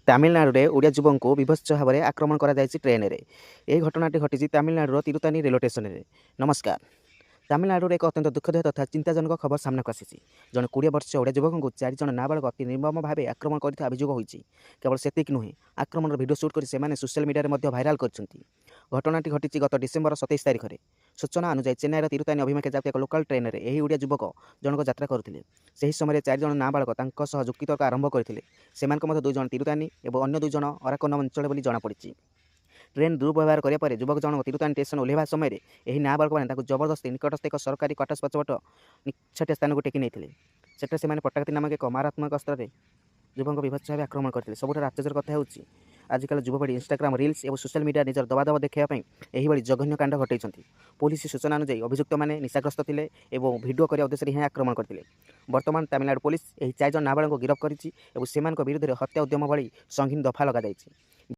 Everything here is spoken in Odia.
ତାମିଲନାଡୁରେ ଓଡ଼ିଆ ଯୁବକଙ୍କୁ ବୀଭତ୍ସ ଭାବରେ ଆକ୍ରମଣ କରାଯାଇଛି ଟ୍ରେନରେ। ଏହି ଘଟଣାଟି ଘଟିଛି ତାମିଲନାଡୁର ତିରୁତାନି ରେଲୱେ ଷ୍ଟେସନରେ। ନମସ୍କାର। ତାମିଲନାଡୁରେ ଏକ ଅତ୍ୟନ୍ତ ଦୁଃଖଦାୟକ ତଥା ଚିନ୍ତାଜନକ ଖବର ସାମ୍ନାକୁ ଆସିଛି। ଜଣେ 20 ବର୍ଷୀୟ ଓଡ଼ିଆ ଯୁବକଙ୍କୁ ଚାରିଜଣ ନାବାଳକ ଅତି ନିର୍ମମ ଭାବେ ଆକ୍ରମଣ କରିଥିବା ଅଭିଯୋଗ ହୋଇଛି। କେବଳ ସେତିକି ନୁହେଁ, ଆକ୍ରମଣର ଭିଡ଼ିଓ ସୁଟ୍ କରି ସେମାନେ ସୋସିଆଲ ମିଡ଼ିଆରେ ମଧ୍ୟ ଭାଇରାଲ କରିଛନ୍ତି। ଘଟଣାଟି ଘଟିଛି ଗତ ଡିସେମ୍ବର 27 ତାରିଖରେ। ସୂଚନା ଅନୁଯାୟୀ, ଚେନ୍ନାଇର ତିରୁତାନି ଅଭିମୁଖେ ଯାଉଥିବା ଏକ ଲୋକାଲ ଟ୍ରେନରେ ଏହି ଓଡ଼ିଆ ଯୁବକ ଜଣକ ଯାତ୍ରା କରୁଥିଲେ। ସେହି ସମୟରେ ଚାରିଜଣ ନାବାଳକ ତାଙ୍କ ସହ ଯୁକ୍ତିତର୍କ ଆରମ୍ଭ କରିଥିଲେ। ସେମାନଙ୍କ ମଧ୍ୟ ଦୁଇଜଣ ତିରୁତାନି ଏବଂ ଅନ୍ୟ ଦୁଇଜଣ ଅରାକୋନମ ଅଞ୍ଚଳ ବୋଲି ଜଣାପଡ଼ିଛି। ଟ୍ରେନ୍ ଦୁର୍ବ୍ୟବହାର କରିବା ପରେ ଯୁବକ ଜଣକ ତିରୁତାନି ଷ୍ଟେସନ ଓହ୍ଲାଇବା ସମୟରେ ଏହି ନାବାଳକମାନେ ତାଙ୍କୁ ଜବରଦସ୍ତି ନିକଟସ୍ଥ ଏକ ସରକାରୀ କ୍ୱାର୍ଟର୍ସ ପଛପଟ ନିଛାଟିଆ ସ୍ଥାନକୁ ଟେକି ନେଇଥିଲେ। ସେଠାରେ ସେମାନେ ପଟାକତି ନାମକ ଏକ ମାରାତ୍ମକ ଅସ୍ତ୍ରରେ ଯୁବକଙ୍କୁ ବୀଭତ୍ସ ଭାବେ ଆକ୍ରମଣ କରିଥିଲେ। ସବୁଠାରୁ ଆଶ୍ଚର୍ଯ୍ୟର କଥା ହେଉଛି, ଆଜିକାଲି ଯୁବପିଢ଼ି ଇନଷ୍ଟାଗ୍ରାମ ରିଲ୍ସ ଏବଂ ସୋସିଆଲ ମିଡ଼ିଆ ନିଜର ଦବଦବା ଦେଖାଇବା ପାଇଁ ଏହିଭଳି ଜଘନ୍ୟ କାଣ୍ଡ ଘଟାଇଛନ୍ତି। ପୋଲିସ ସୂଚନା ଅନୁଯାୟୀ, ଅଭିଯୁକ୍ତମାନେ ନିଶାଗ୍ରସ୍ତ ଥିଲେ ଏବଂ ଭିଡ଼ିଓ କରିବା ଉଦ୍ଦେଶ୍ୟରେ ହିଁ ଆକ୍ରମଣ କରିଥିଲେ। ବର୍ତ୍ତମାନ ତାମିଲନାଡୁ ପୋଲିସ ଏହି ଚାରିଜଣ ନାବାଳକଙ୍କୁ ଗିରଫ କରିଛି ଏବଂ ସେମାନଙ୍କ ବିରୁଦ୍ଧରେ ହତ୍ୟା ଉଦ୍ୟମ ଭଳି ସଙ୍ଗୀନ ଦଫା ଲଗାଯାଇଛି।